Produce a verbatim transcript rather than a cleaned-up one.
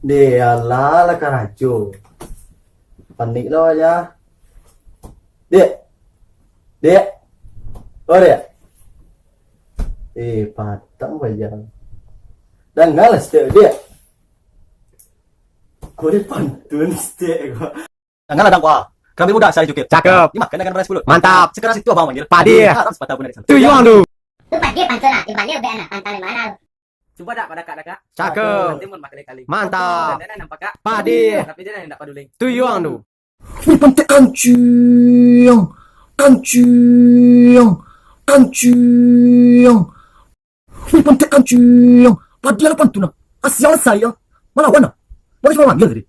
Dek, alah lah karajo. Panik lo aja. Dek. Dek. Oh, Dek. Eh, patang aja. Dangalah stek, Dek. Kau ni pantun stek kau. Janganlah dangkua. Kami muda asal Jukir. Cakep. Dimakan dengan beras pulut. Mantap. Sekarang situ abang manggil. Padih. Haram sepatah pun dari sana. Tuyuang tu. Tu padih pantun lah. Timbang dia ubek anak. Pantang di mana? Cuba dak pada kak-kak. Cakep. Nanti mun bakali-kali. Mantap. Dan dia nampak kak. Padih. Tapi dia ndak peduli. Tuyuang tu. Wih, pantek kancing. Kancing. Kancing. Wih, pantek kancing. Padih lah pantun lah. Asiang lah sayang. Malawan lah. Baru cuma manggil tadi.